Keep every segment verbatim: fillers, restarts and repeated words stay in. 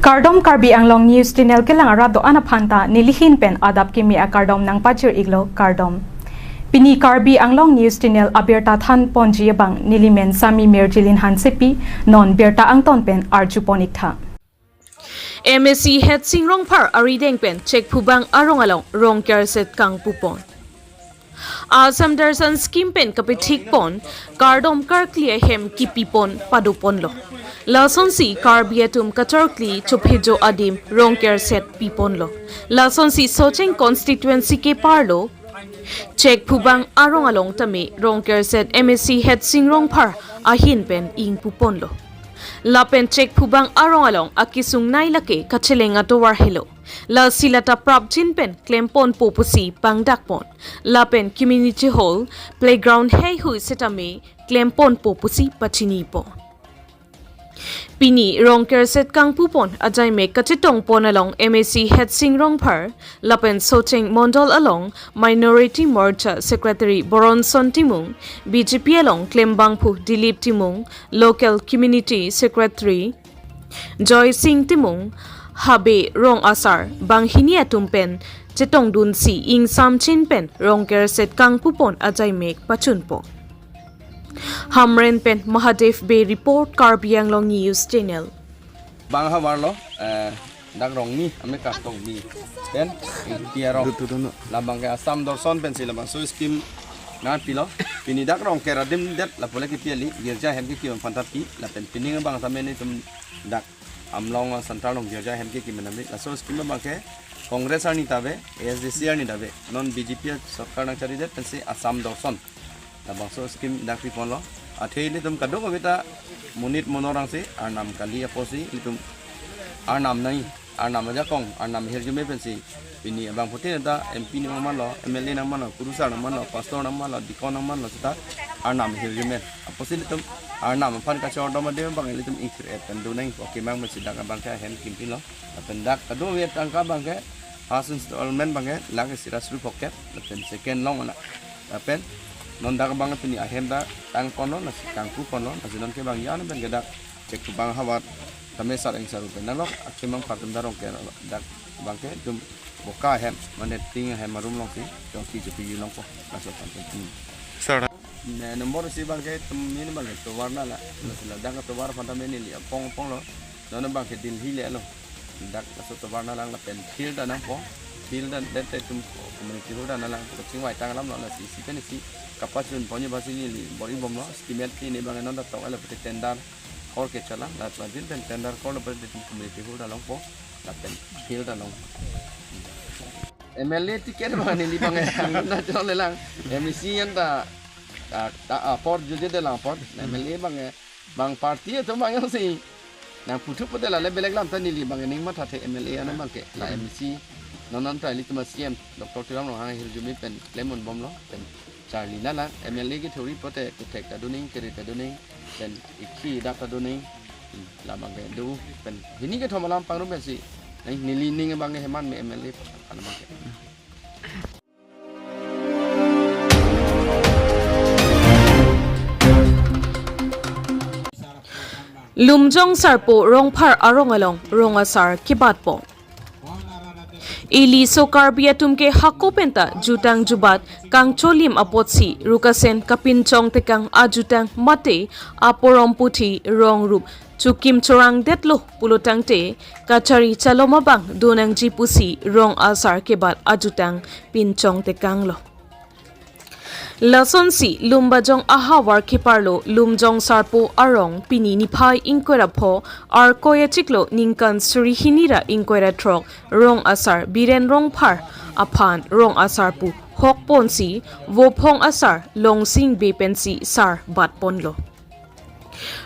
Kardom, Karbi Anglong News Channel kelang arat do-an aphanta nelihin pen adap kimi akardom nangpachir-iklo, kardom. Pini Karbi Anglong News Channel abirta thanponji abang nelimen Sami Mirjilin Hansepi, non birta angton pen arjupon-iktha. M A C Headsing Rongphar arideng pen Chekphubang arong along Rongkerset kangpupon. Assam Darshan scheme pen kapethikpon, kardom karkli ahem kipipon padoponlo. Lasonsi Karbi atum kachorkli chophejo adim Rongkerset piponlo. Lasonsi Socheng constituency keparlo Chekphubang arong along tame Rongkerset M A C Headsing Rongphar ahin pen ingpuponlo. Lapen Chekphubang arong along akesung nei lake kacheleng atovar helo. Lasi lata prapjin pen klemponpo pusi pangdakpon. Lapen community hall, playground heihui setame klemponpo pusi pachinipo. Pini Rongkerset kangpupon ajaimek kachetongpon along M A C Headsing Rongphar, lapen Socheng Mondol along Minority Morcha Secretary Boronson Timung, B J P along klembangphu Dilip Timung, Local Community Secretary Joy Singh Timung, Habe Rong Asar banghini atum pen chetongdunsi ingsamjin pen Rongkerset kangpupon ajaimek pachunpo. Hamren pen Mahadev Bey report, Karbi Anglong News Channel. Bang havarlo, eh, dak Rongni, ame Kartongni. Pen, eh, Tia Rong. Dudu dudu. Labang ke Assam Darshan pensi labangso scheme nangpilo. Pini dak Rongker adim det lapu le kepi kali, girja hem kekim aphan ta pi, lapen pining abang tame nelitum dak Amlong Center along girja hem kekim nangpi. Laso scheme abang ke Congress arni ta ave, A S D C arni ta ave. Non B J P sorkar nangchari det pensi Assam Darshan labangso scheme dak piponlo. Athe ilitum kadokave ta monit monorang si arnam kali apotsi ilitum arnam nangji, arnam ajakong, arnam ahirjume pensi pini abangphutin ta M P nangmanlo, M L A nangmanlo, kurusar nangmanlo, pastor nangmanlo, deacon nangmanlo seta arnam ahirjume. Apotsi ilitum arnam aphan kachordom adim abang ilitum ingkir-et pen do nangji pu akemang pensi dak abang ke ahem kimpilo. Lapen dak kadokave tangka abang ke first installment abang ke lakh isi ra suri phokep, lapen second along ana. Lapen non dak abang pini ahem ta tangponlo, lasi kangpuponlo, lasi non ke abang jan pen ke dak Chekphubang havar tame sar eng saru pen nanglo, akemang apar atum ta Rongker dak abang ke itum boka ahem, mane tin ahem arum alongsi chongsi chepiji longpo, laso aphan pen. Sir. Ne number isi abang ke itum mini abang ke tovar nanglo, lasi ladak tovar aphan tame neli apong aponglo, non abang ke Delhi lelo. Dak laso tovar nanglang lapen field ta nangpo. Field ta det te itum community hall ta nanglang. Kachingvai tanglamlo, lasi isi pen isi kapachunponji apotsi neli bor-ibomlo. Estimate pini abang non ta tok ala pute tender kor kechalang. La prapjin pen tender korlo pute itum community hall ta longpo. Lapen field ta long. M L A ticket abang neli abang nangcholanglelang. M A C anta, ta, ta, ah, apor juje delang apor. M L A abang, bang party atum abang jongsi nangputhu pute la le belek alam ta neli abang ning mathathe, M L A an abang ke, la M A C, non anta ilitum C M Doctor Tuliram Ronghang ahirjume pen klem-unbomlo, pen charli nanglang, M L A kethuri pute kethek ta do nangji, kere ta do nangji, pen ikhi dak ta do nangji, hmm, labang ke do, pen hini kethom alam pangrum pensi, nang neli ning abang ke heman me M L A an abang ke. Lumjong Sarpo Rongphar arong along Rong Asar kebatpon. Ili so Karbi atum ke hako penta jutang jubat kangcholim apotsi rukasen kapinchong tekang ajutang mate aporom puthi rong rup chukim chorangdetlo pulotangte kachari chalom abang do nangji pusi Rong Asar kebat ajutang pinchong tekanglo. Lasonsi Lumbajong ahavar keparlo Lumjong Sarpo arong pini niphai ingkoi ra pho Arkoi achiklo ningkan suri hini ra ingkoi ra throk Rong Asar Biren Rongphar aphan Rong Asar pu hokponsi Vophong Asar Longsing Bey pensi sar batponlo.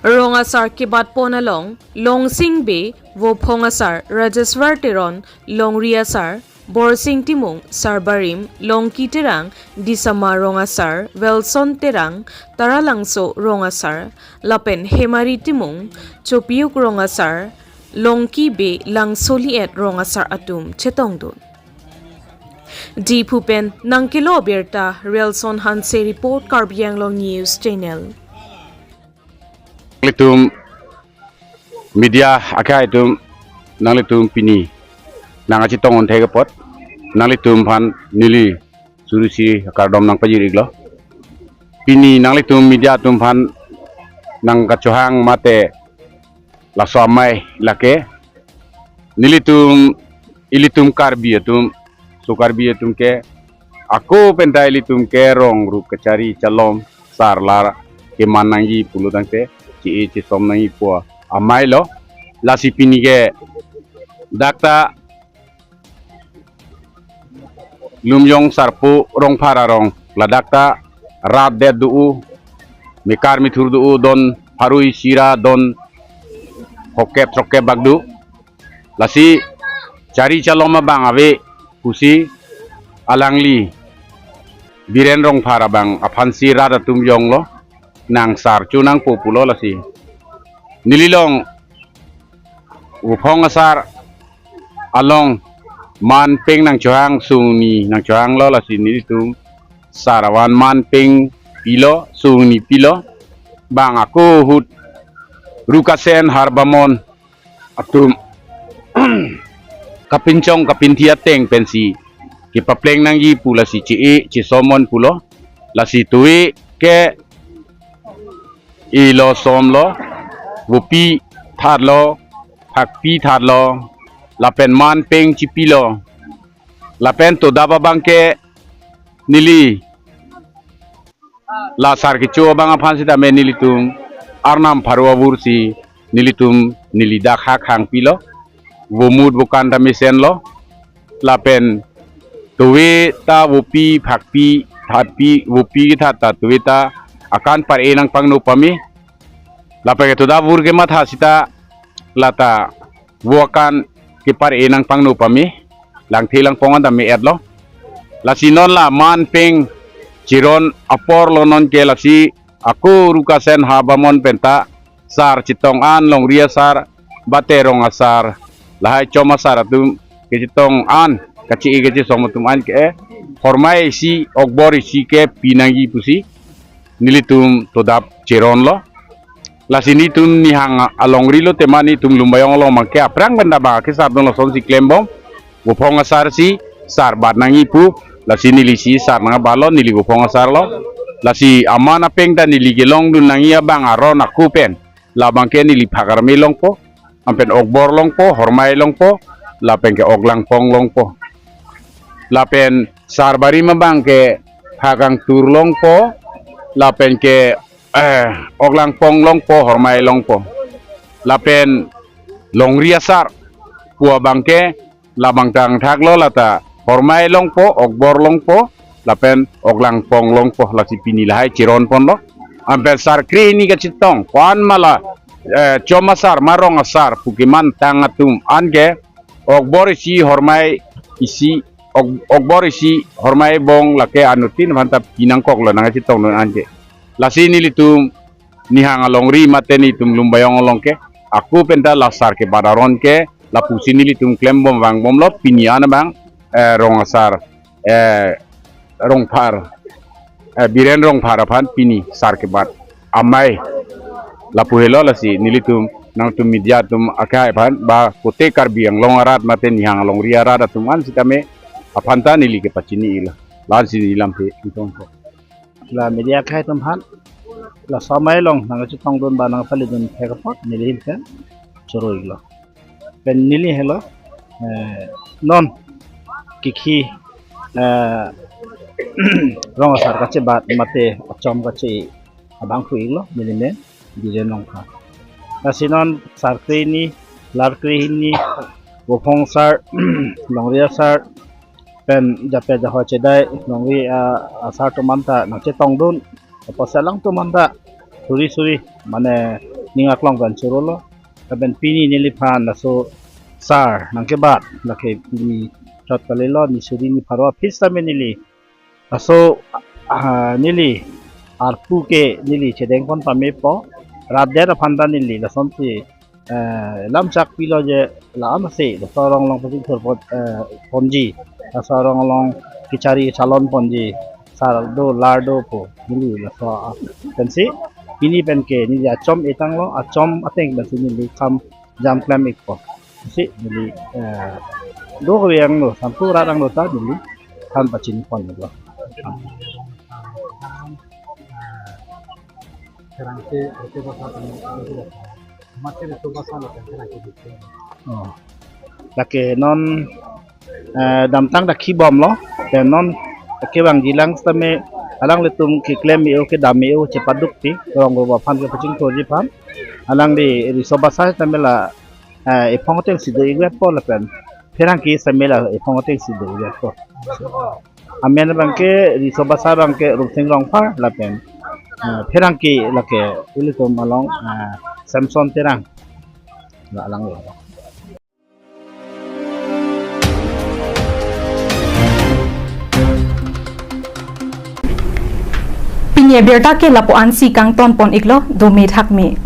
Rong Asar kebatpon along Longsing Bey, Vophong Asar Rajeswar Teron, Longri Asar Borsing Timung, Sarbarim, Longki Terang, Disama Rong Asar Welson Terang, Taralangso Rong Asar, lapen Hemari Timung, Chopiuk Rong Asar, Longki Bey, Langsoli et Rong Asar atum chetongdun. Diphu pen nangkelo birta, Relson Hanse report, Karbi Anglong News Channel. Ilitum media akai atum nanglitum pini nangkachetong un thek apot nanglitum aphan neli suri suri akardom nangpajir-iklo. Pini nanglitum media atum aphan nangkachohang mate laso amei lake nelitum, ilitum Karbi atum, so Karbi atum ke ako penta ilitum ke rong rup kachari chalom sar lar keman nangji pulo tangte che-e chesom nangji pu amei lo. Lasi pini ke dak ta Lumjong Sarpo Rongphar arong, ladak ta rat det do-o, mekar methur do-o, don pharui sira, don hokep sokep bak do. Lasi chari chalom abang ave pusi alangli Biren Rongphar abang aphansi rat atum jonglo, nang sar chu nangpo pulo. Lasi neli along Vophong asar along man peng nangchohang, sungni nangchohanglo. Lasi nelitum sar avan man peng pilo, sungni pilo. Bang ako ahut Rukasen Harbamon atum kapinchong kapinthi ateng pensi kepapleng nangji pu lasi che-e chesom un pulo. Lasi tue ke elo somlo, vopi thatlo, phakpi thatlo, lapen man peng chipilo, lapen todap abang ke neli la sar kecho abang aphan sitame nelitum arnam pharo avur si nelitum neli dak hak hang pilo, vomut vokan ta mesenlo, lapen tue ta vopi phakpi thatpi, vopi kethat ta tue ta akan par-e nangpangno pame, lapen ke todap avur kematha sita lata vo akan kepar-e nangpangno pame, langthe langpong an ta me-etlo. Lasi non la man peng cheron apor lo non ke. Lasi ako Rukasen Harbamon penta sar chetong an, longri asar, bate rong asar, lahai chom asar atum kechetong an, kache-e kechesom atum an ke hormai isi, okbor isi ke pi nangji pusi nelitum todap cheronlo. Lasi nelitum Nihang alongri lo tema nelitum Lumbajong along abang ke aphrang penta bang kesar dun lasonsi klembom. Vophong asar si sar bat nangji pu, lasi neli si sar nangbatlo, neli Vophong asar lo. Lasi aman apeng ta neli kelongdun nangji abang aron ako pen, labang ke neli Phak Arme longpo, lapen Okbor longpo, Hormai longpo, lapen ke Oklangpong longpo. Lapen sar barim abang ke Phak Angtur longpo, lapen ke, eh, Oklangpong longpo, Hormai longpo. Lapen longri asar pu abang ke labang tangthaklo, lata Hormai longpo, Okbor longpo, lapen Oklangpong longpo. Lasi pini lahai cheron ponlo. Lapen sar krehini kachetong, ko-an ma la, eh, chom asar ma rong asar pu keman tang atum an ke okbor isi, hormai isi, ok-, okbor isi, hormai bong lake anuttin aphanta pi nangkoklo nangkachetongdun an ke. Lasi nelitum Nihang alongri mate nelitum Lumbajong along ke ako penta la sar kebat aron ke lapusi nelitum klembom vangbomlo. Pini an abang, eh, rong asar, eh, Rongphar, eh, Biren Rongphar aphan pini sar kebat amei lapu helo. Lasi nelitum nangtum media atum akhai aphan ba kote Karbi Anglong arat mate Nihang alongri arat atum an sitame aphanta neli kepachinilo. Lasi neli lamthe ingtong ko. La media akhai atum aphan laso amei along nangchetongdun ba nangpalidun thek apot neli ahin pen choro-iklo. Pen neli helo, eh, non kikhi, eh, rong asar kachebat mate achom kache abang pu-iklo, neli men Biren Rongphar. Lasi non sar krehini, lar krehini, Vophong asar, longri asar, pen jape jaho chedai, longri, ah, asar atum anta nangchetongdun, apotsi alangtum anta suri suri, mane ning aklong pen chorolo. Lapen pini neliphan laso sar nangkebat lake pini chot kalilo, ni suri ni pharo aphi sitame neli laso, ah, neli arpu ke neli chedengpon pamepo, rat det aphanta neli lasonsi, eh, lamchak pilo je la-an ase laso arong along pachingthur pon, eh, ponji, laso arong along kachari chalon ponji, sar do lar do pu neli laso, ah, pensi pini pen ke neli achom etanglo, achom ateng pensi neli kam jam klem-ikpo. Si neli, eh, do kevang lo, Sangpu rat anglo ta neli than pachini pon lo. Pherangke, Riso Basa, mate Riso Basa lo pherangke di. Oh. Lake non, eh, damtang dakhi bomlo, pen non kevangji lang sitame alanglitum keklem me-o kedam me-o chepaduk ti, rong ro aphan kepachingthurji aphan. Alangli Riso Basa sitame la, eh, ephong ateng si do-ikvetpo lapen pherangke sitame la ephong ateng si do-ikvetpo. Amen abangke, Riso Basa abangke Rupsing Rongphar lapen, eh, pherangke lake ilitum along, eh, Samson Terang. La alang lo. Pini abirta ke lapu-an si kangton pon-iklo, dome thakme.